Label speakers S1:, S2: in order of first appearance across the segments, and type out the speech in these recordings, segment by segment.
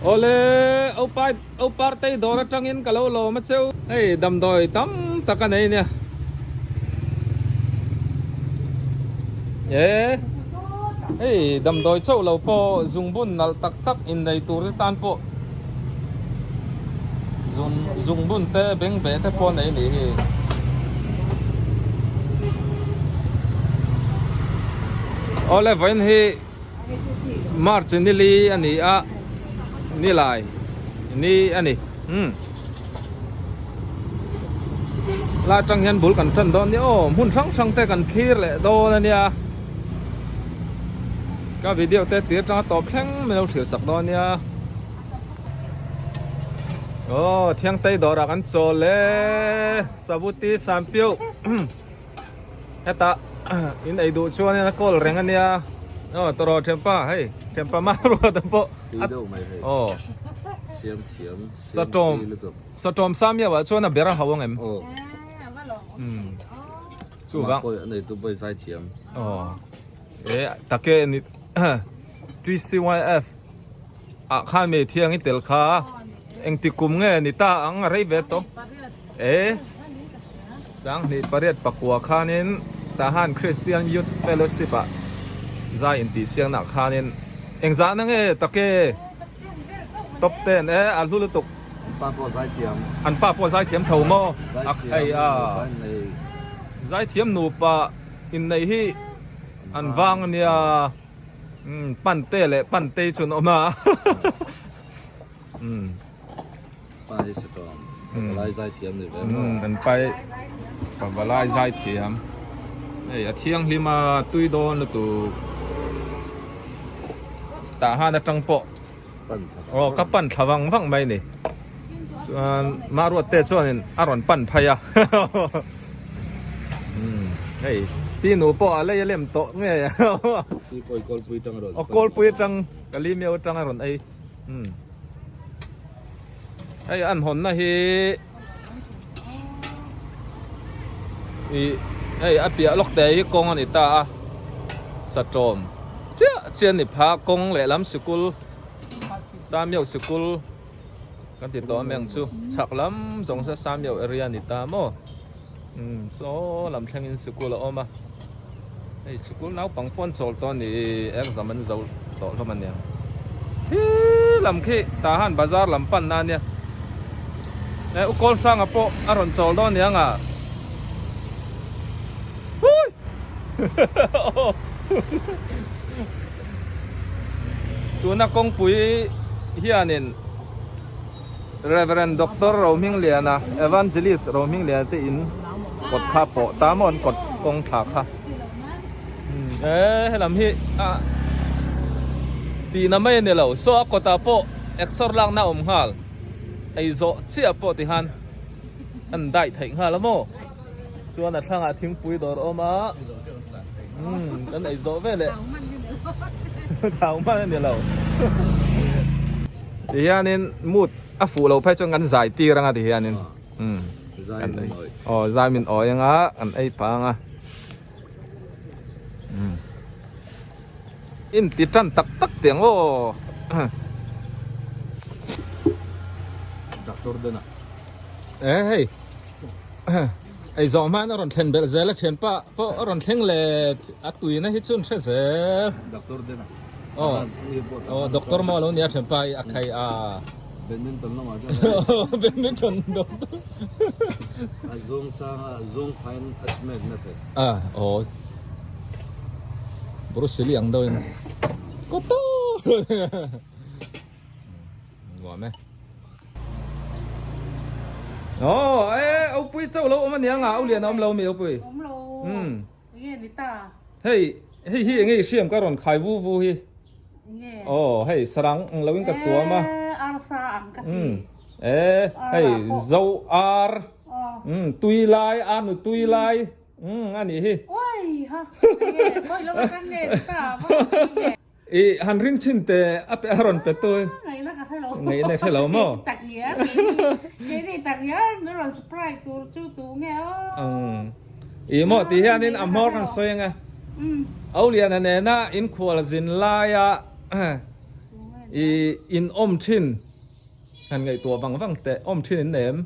S1: Awle Aupai Aupartei dawr atangin ka lo lawm a cheu. Hei damdawi tam tak a nei nia. E hei damdawi chauh lo pawh zungbun nalh tak tak innei tur te tan pawh zun zungbun te bengbeh te pawh a nei anih hi. Awle vawiin hi. March ni li a ni a, nilai ni a ni umm lai atang hian bul kan tan dawn nia aw hmun hrang hrang te kan thlir leh dawn a nia ka video te tir atanga tawp thleng min lo thlir sak dawn nia aw Thiangtei dawrah kan chawl e Sabuti Sampiau. Hetah in ei duh chuanin a kawl reng a nia aw tawraw thianpa hei thianpa mah ruat ang pawh
S2: Tui deuh mai hei
S1: aw
S2: siam thiam
S1: satawm satawm samio ah chuan a ber a ho ang em
S2: aw
S1: umm chuvang
S2: pawh a neitu pawh i zai thiam
S1: aw e take ni TCYF ah khan mi thiang i tel kha engti kum nge ni ta ang a rei ve tawh e Sanghnih pariat pakua khanin Tahan Christian Youth Fellowship ah zai intihsiakna ah khanin engzahna nge take top ten e a hlu lutuk.
S2: An pa pawh zaithiam.
S1: An pa pawh zaithiam tho maw?
S2: Zaithiam nupa innei.
S1: Zaithiam nupa innei hi an vang ania Pante leh Pantei chu an awm a.
S2: Pa hi se tawng pavalai zai thiam ni ve maw?
S1: An pai pavalai zai thiam. Hei a thianghlim a tui dawn lutuk. Tah han atang pawh aw ka pan thla vang vang mai ni. Chuan Maruatte chuanin a rawn pan phei a. Hei pi nu pawh a lei a lem tawh nge.
S2: Pi pawh i kawlpui atang a rawn
S1: Aw kawlpui atang Kalimeu atang a rawn ei. Hei an hawnna hi ih hei a piah lawk te hi kawng a ni ta a satawm chiah chiah a ni pha kawng lehlam sikul Samiau sikul kan ti tawh a meng chu chhak lam zawng se Samiau area a ni ta maw umm saw lam thlengin sikul a awm a hei sikul naupang pawh an chawl tawh a ni exam an zo tawh hlawm a niang khi lam khi tah han bazar lam pan na ania eh u Kawlsanga pawh a rawn chawl dawn aniang a hui tuna kawngpui hianin Rev. Doctor Rohmingliana, Evangelist Rohmingliana te in kawt kha pawh ta maw an kawt kawng thla kha. E helam hi a tihna mai a ni lo. Saw a kawtah pawh exer lakna a awm nghal. Ei zawh chiah pawh ti khan an daih theih nghal a maw. Chuan a thlangah thingpui dawr a awm a. Umm kan ei zawh veleh. Thau hman a ni lo. Ti hianin mood a fuh loh phei chuan kan zai tir anga ti hianin umm kan ei aw zai min awi anga kan ei pah anga umm in ti tan tak tak tiang aw
S2: Doctor dana
S1: e hei ei zawh hmain a rawn thlen belh zel a thianpa pawh a rawn thleng leh a tuina hi chu an hre zel
S2: Doctor dana
S1: Aw aw doctor maw alo nia thianpa hi a khai a
S2: Badminton lamah chuan
S1: Badminton doctor
S2: a zawng sang a zawng khain a smack na thei
S1: a aw Bruce Lee ang deuhin Koto Nuam e Aw e Opui chauh lo awm ania nga Aulian a awm lo mi Opui
S3: Awm lo
S1: Umm
S3: Enge ni ta
S1: Hei hei hi enge i hriam ka rawn khai vu vu hi
S3: Enge
S1: Aw hei sarang ang lo in ka tuam a
S3: Ee arsa ang ka ti
S1: Umm ee hei zo ar Umm tui lai ar nu tui lai Umm a nih hi
S3: Oi ha enge khawi lo atang nge ni ta va tui ve.
S1: I han ring chin te a pe a rawn pe tu.
S3: Ngaihna ka hre lo.
S1: Ngaihna hre lo maw?
S3: Tak ngial keini keini tak ngial min rawn surprise tur chu tu nge aw.
S1: Umm. I maw ti hianin a hmawr kan sawi anga.
S3: Umm.
S1: Auliana nena inkhual zin laia.
S3: Tu nge
S1: I in awm thin han ngaihtuah vang vang teh awm thin in nei em?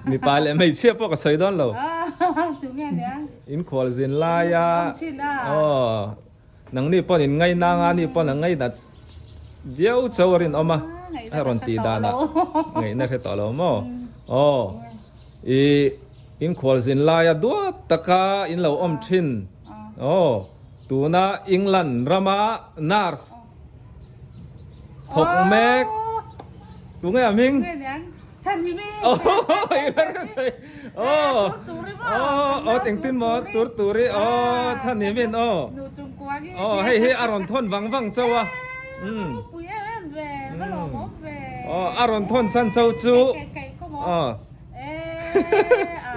S1: Mipa leh hmeichhia pawh ka sawi dawn lo. In khual zin laia aw nangni pawn in ngaina anga ani pawn a ngainat viau chauh a rinawm a a rawn tih danah ngaihna hre tawh lo maw? Aw i in khual zin laia duat taka in lo awm thin aw tuna England rama nurse thawk mek tunge a hming? Engtin maw tur tur i aw chhan ni min aw aw hei hi a rawn thawn vang vang chauh a aw a rawn thawn chhan chauh chu aw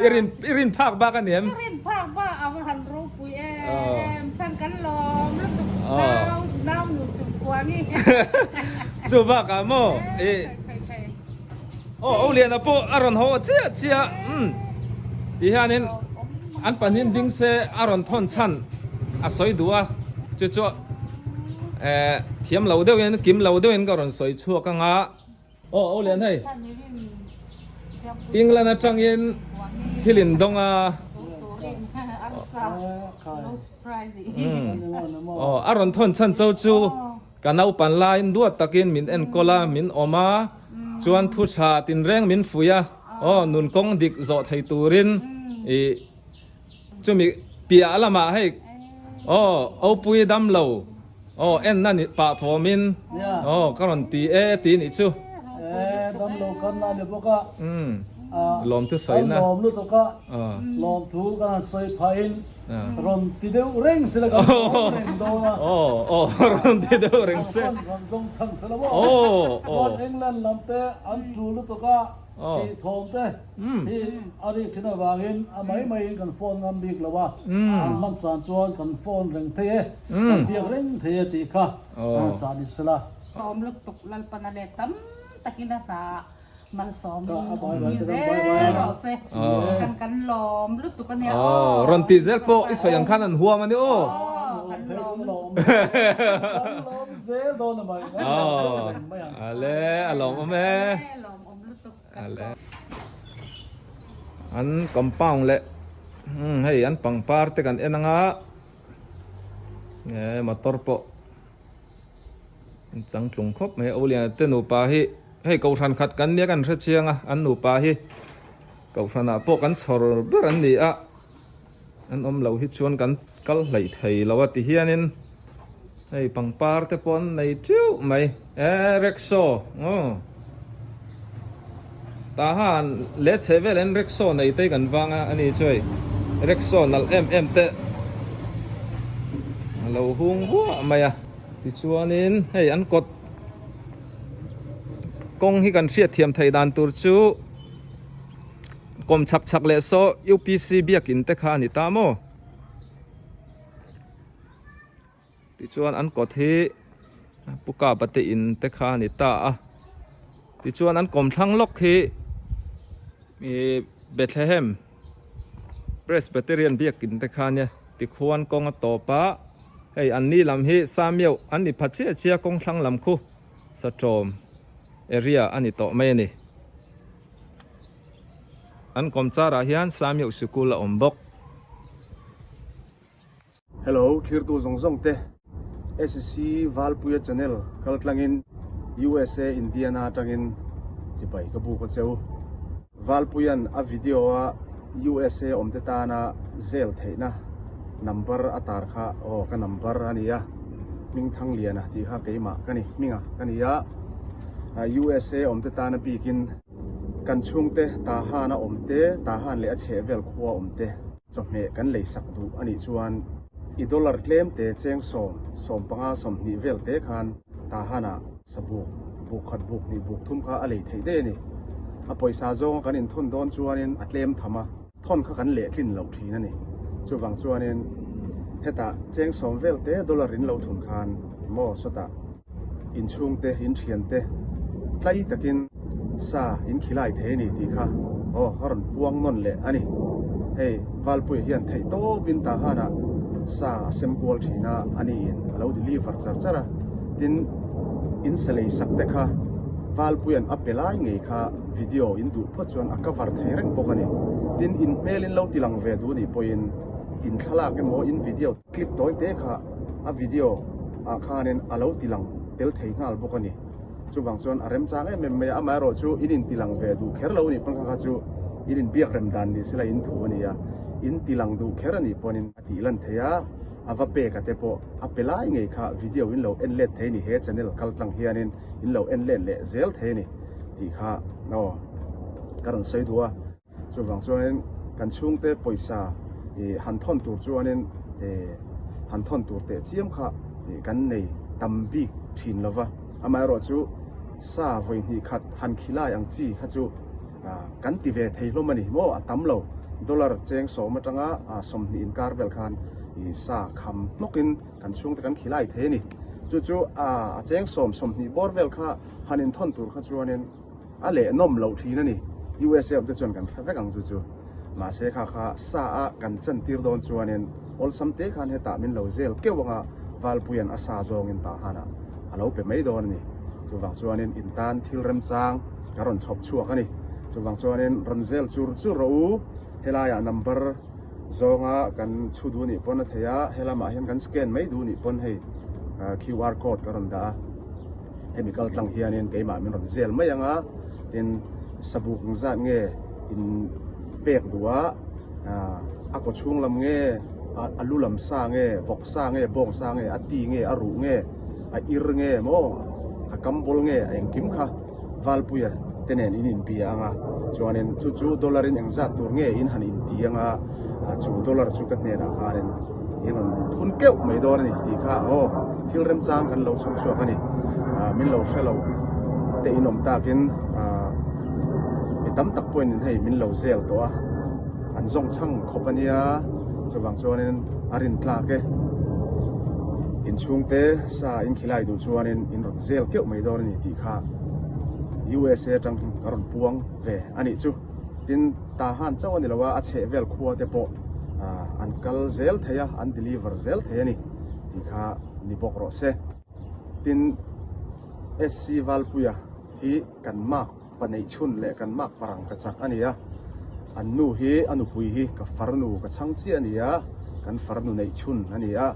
S1: i rin i rin phak bak a ni em
S3: ka rin phak bak a va han ropui em chhan kan lawm lutuk nau nau nu chung kuang i
S1: chu bakah maw i Aw aw Liana pawh a rawn haw chiah chiah umm ti hianin an pahnih ding se a rawn thawn chhan a sawi duh a chu chu eh thiam lo deuhin kim lo deuhin ka rawn sawi chhuak anga aw aw Lian hei England atangin thil in dawng a umm aw a rawn thawn chhan cho chu. Ka naupan laiin duat takin min enkawl a, min awm a, chuan thu tha tinreng min fuih a, aw nun kawng dik zawh thei turin i chumi piah lamah hei aw Opui dam lo aw enna ni pah thawmin aw ka rawn ti e ti nih chu.
S4: E dam lo kan la ni bawk a,
S1: lawmthu sawina
S4: kan lawm lutuk a, lawmthu kan han sawi phahin Rawn ti deuh reng se la kan awm reng dawn a.
S1: Aw aw rawn ti deuh reng se.
S4: An rawn zawng chhan se la maw. Aw aw. Chuan England lam te an tul lutuk a tih thawm te hi a rik thin avangin a mai maiin kan phone ngam bik lo a. An hman chan chuan kan phone reng thei e, kan biak reng thei e tih kha chah ni se la.
S3: Tlawm lutuk Lalpana leh tam takin a hna. Malsawm in zel rawh se kan kan lawm lutuk ania
S1: aw. Rawn tih zel pawh i sawi ang khan an huam ania aw.
S3: Kan lawm
S4: kan lawm zel dawn a mai
S1: aw ale a lawm awm e ale an compound leh hei an pangpar te kan en anga e motor pawh Changtlung khawp mai a, Uliana te nupa hi hei kohhran khat kan nia kan hre chiang a, an nupa hi kohhranah pawh kan chhawr ber an ni a, an awm loh hi chuan kan kal hleih thei lo a ti hianin hei pangpar te pawh an nei teuh mai e rickshaw aw tahan leh chhe vel hian rickshaw nei te hi kan vang a ani chu hei rickshaw nalh em em te a lo hung buah mai a. Tichuanin hei an kawt kawng hi kan hriat thiam theih dan tur chu kawm chhak chhak leh saw UPC biakin te kha a ni ta maw? Tichuan an kawt hi Pu Kapa te in te kha a ni ta a. Tichuan an kawm thlang lawk hi ih Bethlehem Presbyterian biakin te kha a nia. Tikhuan kawng a tawp a, hei an ni lam hi Samiau an ni pha chiah chiah kawng thlang lam khu Satawm area a ni tawh mai a ni. An kawmchar ah hian Samiau sikul a awm bawk.
S5: Hello thirtu zawng zawng te SC Valpuia channel kal tlangin USA Indiana atangin chibai ka buk a cheu. Valpuia'n a video a USA awm te tana zel theihna number a tar kha aw ka number a nia Hmingthangliana tih kha keimah ka ni hminga ka ni a USA awm te tana bikin kan chhungte Tahan a awm te Tahan leh a chhehvel khua awm te Chawhmeh kan lei sak duh a nih chuan i dollar tlem te cheng sawm, 15, 20 vel te khan Tahan-ah sabuk, buk khat, buk hnih, buk thum kha a lei theih daih a ni. A pawisa zawnga kan inthawn dawn chuanin a tlem tham a, thawn kha kan lehtlin loh thin a ni. Chuvang chuanin hetah cheng sawm vel te dollar in lo thun khan maw sawtah inchhungte, inthiante tlai takin sa in khilai thei a ni tih kha aw a rawn puang nawn leh a ni. Hei Valpuia hian theih tawpin Tahanah sa a sem kual thin a, a niin a lo deliver char char a. Tin, In sa lei sak te kha Valpuia'n a pe lai ngei kha video in duh phawt chuan a cover thei reng bawk a ni. Tin, in hmel in lo ti lang ve duh nih pawhin in thlalak emaw in video clip tawi te kha a video ah khanin a lo ti lang tel thei nghal bawk a ni. Chuvang chuan a remchang em em mai a, amaherawhchu in inti lang ve duh kher lo a nih pawn kha kha chu in inbiak rem dan ni sela in thu a ni a, in ti lang duh kher a nih pawnin a tih lan thei a, a va pek a te pawh a pe lai ngei kha video in lo en let thei a ni, he channel kal tlang hianin in lo en let leh zel thei a ni tih kha aw ka rawn sawi duh a. Chuvang chuanin kan chhungte pawisa ih han thawn tur chuanin ih han thawn tur teh chiam kha ih kan nei tam bik thin lo va. Amaherawh chu sa vawi hnih khat han khilai ang chi kha chu ah kan ti ve thei hlawm a ni maw a tam lo. Dollar cheng sawm atanga ah 20 inkar vel khan ih sa kham hnawkin kan chhungte kan khilai thei a ni. Chu chu ah a cheng sawm 20 bawr vel kha han inthawn tur kha chuanin. A leh nawm loh thin a ni. USA awm te chuan kan hre vek ang chu chu. Mahse kha kha sa a kan chan tir dawn chuanin awlsam te khan hetah min lo zel keuh anga Valpuia'n a sa zawngin tah hanah a lo pe mai dawn a ni. Chuvang chuanin in tan thil remchang ka rawn chhawp chhuak a ni. Chuvang chuanin rawn zel chur chur rawh u. Helaiah number zawnga kan chhu duh nih pawn a thei a, helamah hian kan scan mai duh nih pawn hei QR code ka rawn dah a. Hemi kal tlang hianin keimah min rawn zel mai ang a, tin sabuk ang zat nge in pek duh a, a kaw chhung lam nge, a lu lam sa nge, vawk sa nge, bawng sa nge, a ti nge, a ruh nge, a ir nge maw, a kam bawl nge, a engkim kha Valpuia te nen in inbia ang a, chuanin chu chu dollar in engzat tur nge in han inti ang a, chu dollar chu ka hnenah khanin in rawn thun keuh mai dawn a ni tih kha aw thil remchang kan lo chhawp chhuak a ni. Min lo hre lo te in awm takin mi tam tak pawhin in hei min lo zel tawh a, an zawng chhang khawp a nia, chuvang chuanin a rin tlak e. Inchhungte sa in khilai duh chuanin in rawn zel keuh mai dawn a ni tih kha USA atang ka rawn puang ve a nih chu. Tin, Tahan chauh a ni lo a, a chheh vel khua te pawh an kal zel thei a, an deliver zel thei a ni tih kha ni bawk rawh se. Tin, SC Valpuia hi kan mark pa neih chhun leh kan mark parang ka chak a ni a, an nu hi a nupui hi ka farnu ka chhang chiah a ni a, kan farnu neih chhun a ni a,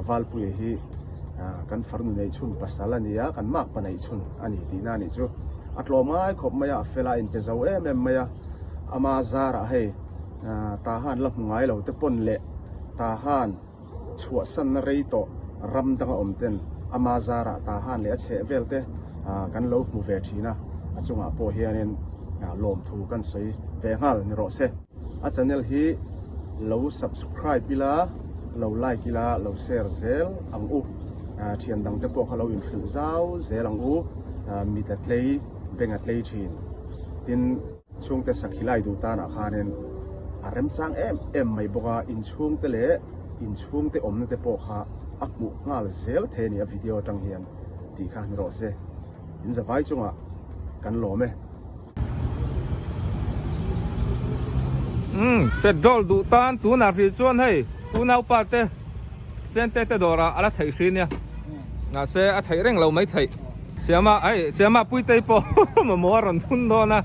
S5: Valpuia hi kan farnu neih chhun pasal a ni a, kan mark pa neih chhun a ni tihna a nih chu. A tlawm ngai khawp mai a, a fel a, a inpe zo em em mai a, ama zarah hei Tahan la hmu ngai lo te pawn leh Tahan chhuahsanna rei tawh ram danga awm ten ama zarah Tahan leh a chheh vel te kan lo hmu ve thin a, a chungah pawh hianin lawmthu kan sawi ve nghal ni rawh se. A channel hi lo subscribe ila, lo like ila, lo share zel ang u. Thian dang te pawh kha lo inhrilh zau zel ang u. Mit a tlei, beng a tlei thin. Tin. Chhungte sakhi lai duh tanah khanin a remchang em em mai bawk a, inchhungte leh inchhungte awmna te pawh kha a hmuh nghal zel thei a ni a video atang hian tih kha ni rawh se. In zavai chungah kan lawm e.
S1: Umm petrol duh tan tunah hrih chuan hei unaupa te Sente te dawrah a la theih hri nia mahse a theih reng lo mai theih Siama hei Siama Puitei pawh mamawh a rawn thun dawn a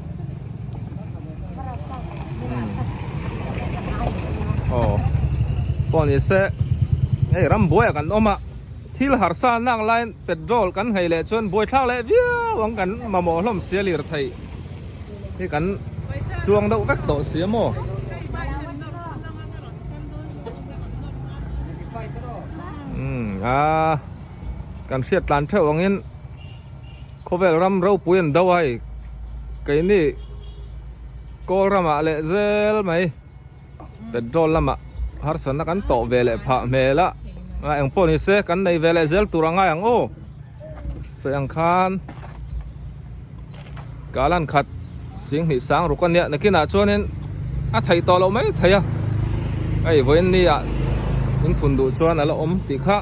S1: aw pawh ni se hei rambuai ah kan awm a thil harsa nak laiin petrol kan nghei leh chuan buaithlak leh viau ang kan mamawh hlawm sia lir theih hi kan chuang deuh vek tawh sia maw. Umm a kan hriat tlan theuh angin khawvel ram ropui an do a hei keini kawl ramah leh zel mai petrol lamah harsatna kan tawh ve leh phah hmel a a engpawh ni se kan nei ve leh zel tur a ngai ang aw sawi ang khan Kalan khat 20 sang ruk a nia nakinah chuanin a theih tawh loh mai thei a hei vawiin ni ah in thun duh chuan a la awm tih kha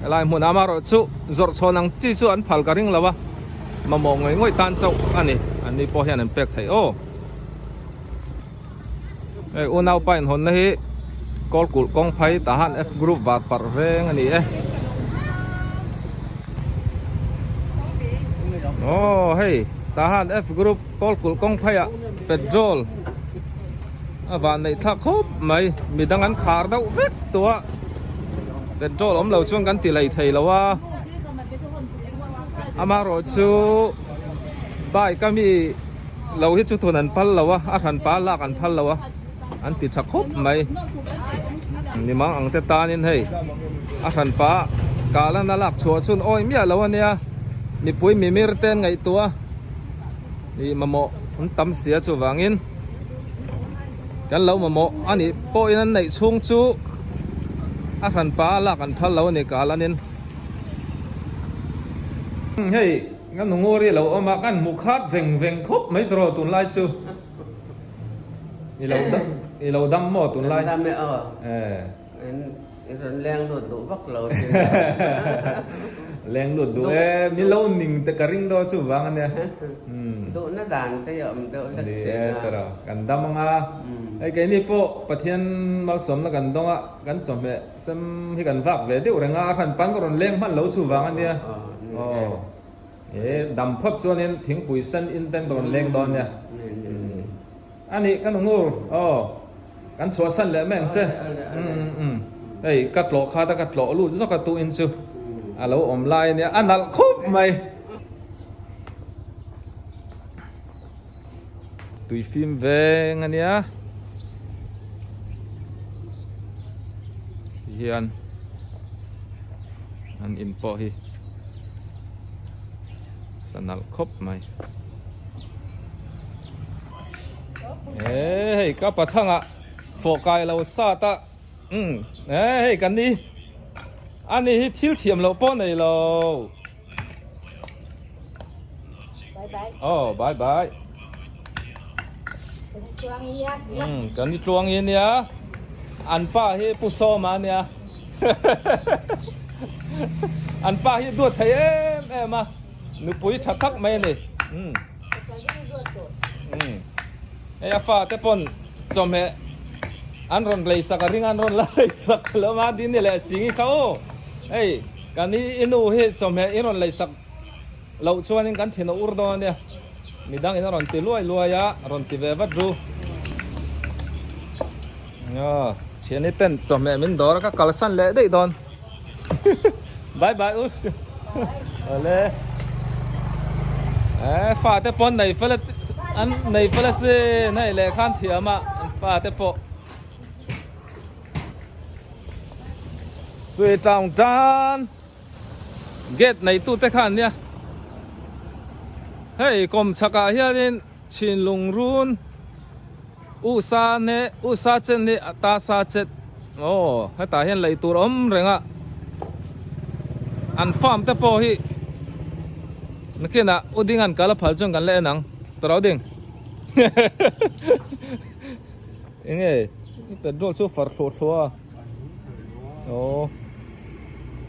S1: helai hmun amaherawh chu zawrh chhawn ang chi chu an phal ka ring lo a mamawh ngawih ngawih tan chauh a ni an ni pawh hian an pek theih aw hei unaupa inhawnna hi kawlkulh kawng phai Tahan F group vah parh reng a ni e. Aw hei tahan F group kawlkulh kawng pheiah petrol a van neih thlak khawp mai midang an khar deuh vek tawh a petrol awm lo chuan kan ti lei thei lo a amaherawhchu bike a mi lo hi chu thun an phal lo a a hranpa lak an phal lo a an ti tha khawp mai ni mang ang te tanin hei a hranpa kalana lak chhuah chun awi miah lo ania mipui mimir te an ngaihtuah ih mamawh an tam sia chuvangin kan lo mamawh a nih pawhin an neih chhung chu a hranpa lak an phal lo a ni kalanin hei kan nungur hi a lo awm a kan hmu khat veng veng khawp mai tawh tunlai chu. I lo dam i lo dam maw tunlai?
S6: Kan dam e aw.
S1: Eh.
S6: In i rawn leng lut duh vak lo tin.
S1: Leng lut duh e, mi lo ning te ka ring dawn chu vang ania.
S6: Um. Duhna dan te i awm deuh hlek
S1: Ni
S6: thin
S1: e
S6: a.
S1: tawrh a, kan dam anga. Hei keini pawh Pathian malsawmna kan dawng a, kan chawhmeh sem hi kan vak ve deuh reng a, a hran pan ka rawn leng hman lo chu vang ania. Aw. He dam phawt chuanin thingpui sen in ten ka rawn leng dawn nia. A nih ka nungur aw kan chhuahsan leh mai ang che. Hei ka tlawh khat a ka tlawh lut zawk a tuin chu a lo awm lai ania a nalh khawp mai. Tui fim veng ania hian an in pawh hi sa nalh khawp mai e hei ka pathangah fawh kai lo sat a umm e hei kan ni ani hi thil thiam loh pawh nei lo.
S7: Bye bye.
S1: Oh, bye bye. Kan ni tluang hi nia. An pa hi Pu Sawma nia. An pa hi duat thei em em a. Nupui tha tak mai a ni. Hei a fa te pawn chawhmeh an rawn lei sak a ring a an rawn la lei sak lo a ding ni leh sing hi kha aw. Hei. Kan i nu hi chawhmeh i rawn leisak loh chuanin kan thin a ur dawn a nia. Midangin a rawn ti luai luai a, rawn ti ve vat ru. Aw, thiani ten chawhmeh min dawr a, ka kalsan leh daih dawn. Bye bye u. Awle. Eh, fate pawn nei fel an nei fel asin hei lehkha an thiam a, an fate pawh. Sui tlang tan gate nei tu te khan nia hei kawm chhakah hianin chhinlung run u sa ne u sa chen hi a ta sa chet aw hetah hian lei tur awm reng a an farm te pawh hi nakinah u ding an kal a phal chuan kan la en ang tawrh ding. Enge i petrol chu far thluah thluah a aw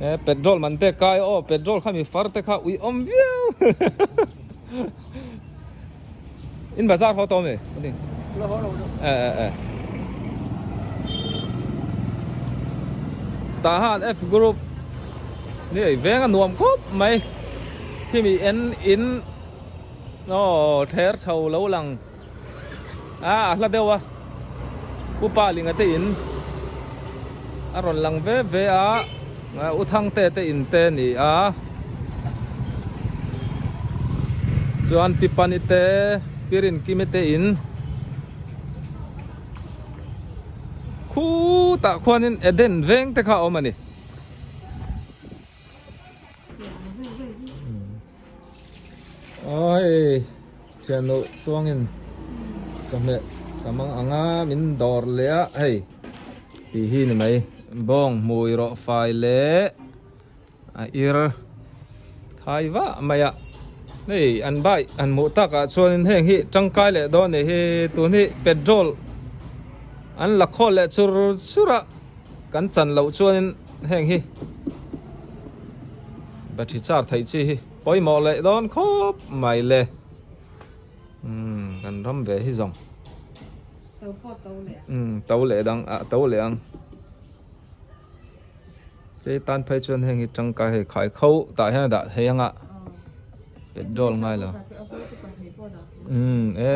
S1: e petrol man te kai aw petrol kha mi far te kha ui awm viau in bazar haw tawh ami e e e tah han F group ni ei veng a nuam khawp mai khi mi en in aw ther chho lo lang. A a hla deuh a Pu Pa Linga te in a rawn lang ve ve a U Thangte te in te a ni a chuan Pi Pani te Pi Rinkimi te in khutah khuanin Eden veng te kha a awm a ni. Aw hei thiannu tuangin chawhmeh ka mang ang a min dawr leh a hei tih hi ni mai bawng hmui rawh fai leh a ir thai vah mai a hei an bike an hmuh takah chuanin heng hi tangkai leh dawn a ni hi tun hi petrol an la khawl leh chur chur a kan chan loh chuanin heng hi battery charge theih chi hi pawimawh leh dawn khawp mai le umm kan ram ve hi zawng umm to leh dang ah to leh ang hei tan phei chuan heng hi tangkai hei khai kho tah hian a dah thei ang a. Petrol ngai lo. Umm e.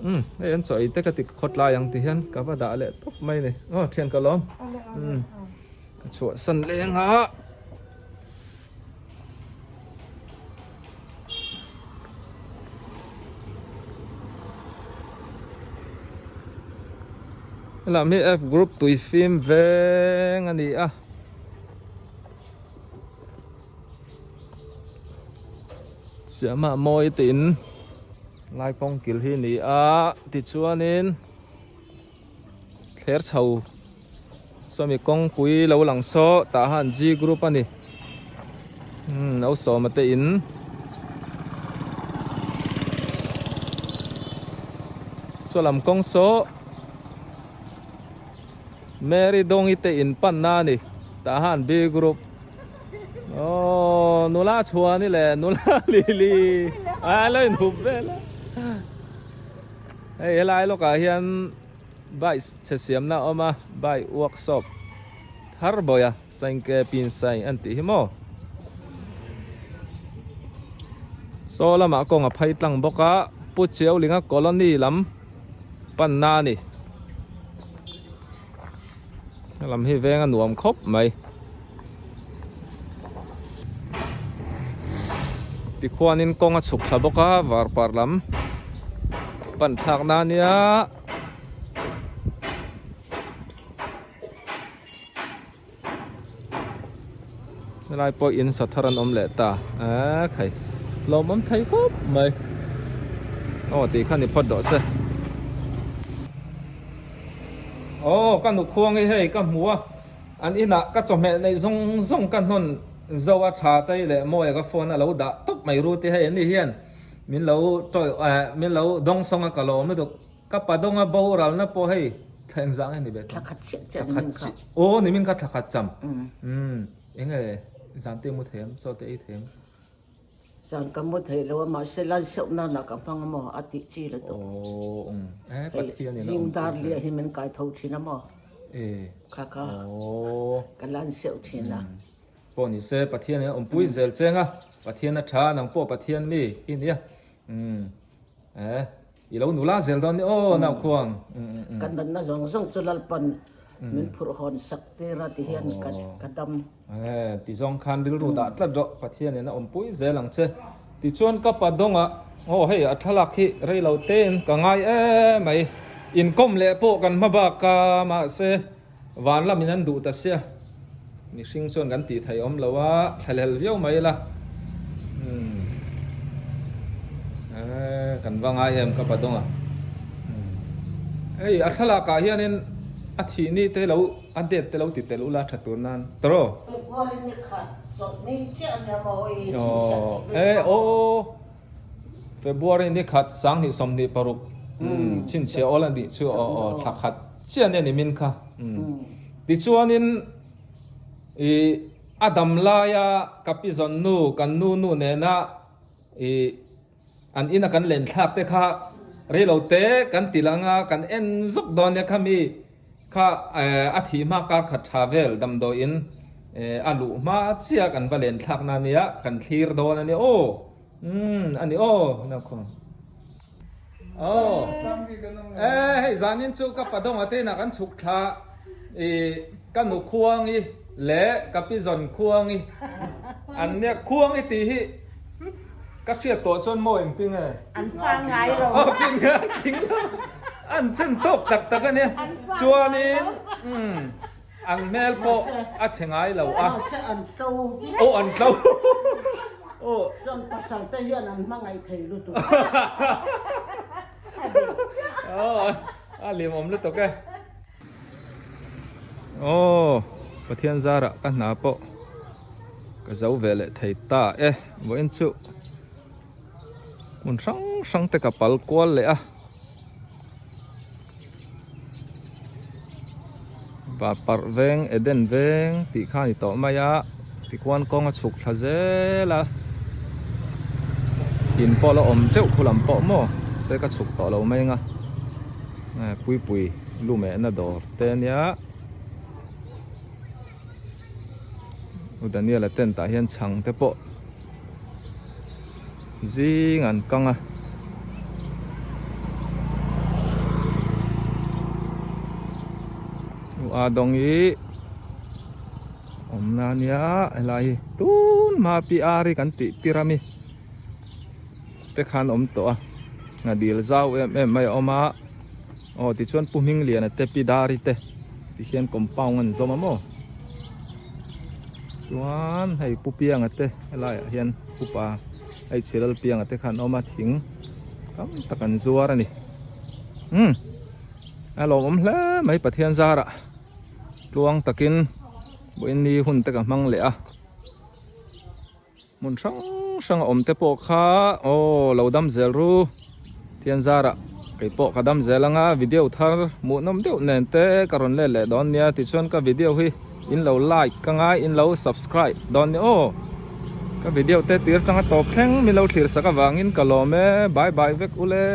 S1: Umm hei an chaw ei te ka ti khawtlai ang ti hian ka va dah leh tawp mai ni. Aw thian ka lawm. Umm ka chhuahsan leng a. Helam hi F group tui fim veng a ni a. Siamah mawi te in lai kawng kil hi a ni a tichuanin thler chho sawmi kawngpui lo lang saw tah han G group a ni umm no sawma te in saw lam kawng saw Mary Dawngi te in panna a ni tah han B group aww nula chhuani leh nula lili a lo inhup vel a hei helai lawkah hian bike chhe siamna a awm a bike workshop thar bawih a saingke pin sai an tih hi maw saw lamah kawng a phei tlang bawk a Pu Chiaulinga colony lam panna a ni. Lam hi veng a nuam khawp mai. Tikhuanin kawng a chhuk thla bawk a varpar lam pan thlak na ania. Helai pawh in sa thar an awm leh ta a khai lawmawm thei khawp mai aw tih kha ni phawt rawh se aw ka nukhuang hi hei ka hmu a an inah ka chawhmeh neih zawng zawng ka hnawn zo a tha te leh mawi ka phone a lo dah tawp mai ru te hei ani hian min lo tawi eh min lo dawng sawng a ka lawm lutuk. Ka Padawnga boralna pawh hei thla engzah nge ni ve
S8: Thla khat chiah chiah ni min kha.
S1: Aw ni min kha thla khat cham. Umm enge zan te mu thei em chaw te ei thei em?
S8: Zan ka mu thei lo a mahse lan seuh nan ah ka hmang a maw a tih chi la tawh.
S1: Aw um e Pathian in a awm
S8: Zing dar liah hi min kai tho thin a maw?
S1: E
S8: Kha kha
S1: aw
S8: ka lan seuh thin a.
S1: Pawh ni se Pathian in a awmpui zel cheng a Pathian a tha nang pawh Pathian mi i nia umm e. I lo nula zel dawn ni aw nau khuang.
S8: Ka natna zawng zawng chu Lalpan min phurh hawn sak tir a ti hian ka dam.
S1: Ti zawng khan rilru dah tlat rawh Pathian in a awmpui zel ang che. Tichuan ka pa dawngah aw hei a thlalak hi rei lo tein ka ngai em mai. Inkawm leh pawh kan hma bak a mahse van lamin an duh ta sia. Mihring chuan kan tih theih awm lo a, thlahlel viau mai ila. Umm. Eh, kan va ngai em ka Padawnga. Umm. Hei a thlalak ah hianin a thih ni te lo a date te lo ti tel ula tha tur nan. Tawrh.
S8: February ni khat chawlhni chiah ania maw i chhinchhiah tih
S1: Eh, aw. February ni khat 2026. Umm, chhinchhiah awl a nih chu aw aw thla khat chiah ania ni min kha. Umm. Tichuanin ih a dam laia ka pi zawn nu kan nu nu nena ih an ina kan len thlak te kha reilo te kan ti lang a kan en zawk dawn nia khami kha eh a thih hma kar khat tha vel damdawiin eh a luh hma chiah kan va len thlak na nia kan thlir dawn a nia aw umm a ni aw. Aw e hei zanin chu ka Padawnga te inah kan chhuk thla i ka nu Khuangi leh ka pi Zawn Khuangi an nia Khuangi tih hi ka hriat tawh chuan maw engtin nge
S8: An sang ngai lo
S1: Aw king nge king lo an chen tawk tak tak ania chuanin umm An hmel pawh a chhe ngai lo a.
S8: Mahse an tlo.
S1: Aw an tlo. Aw.
S8: Chuan pasal te hian an hmangaih thei lutuk.
S1: Aw a limawm lutuk e. Aw Pathian zarah ka hna pawh ka zo ve leh thei ta e. Vawiin chu hmun hrang hrang te ka pal kual leh a. Parh veng Eden veng tih kha a ni tawh mai a tikhuan kawng a chhuk thla zel a in pawh la awm teuh khu lam pawh maw se ka chhuk tawh lo mai ang a puipui lu mehna dawr te ania. U Daniel-a tent ah hian chhang te pawh zing an kang a. U a dawng hi awmna ania helai hi tun hma pi ar hi kan tih tir ami te khan awm tawh a ngha dil zau em em mai a awm a aw tichuan pu Hmingliana te pi Dari te tikhian compound an zawm a maw chuan hei pu Pianga te helai ah hian upa hei Chilal Pianga te kha an awm a thing tam tak an zuar a ni umm a lawmawm hle mai Pathian zarah tluang takin vawiin ni hun te ka hmang leh a. Hmun hrang hrang a awm te pawh kha aw lo dam zel ru thian zarah kei pawh ka dam zel anga video thar hmuhnawm deuh nen te ka rawn let leh dawn nia tichuan ka video hi in lo like ka ngai in lo subscribe dawn nia aw ka video te tir tanga tawp thleng min lo thlir sak avangin ka lawm e bye bye vek ule.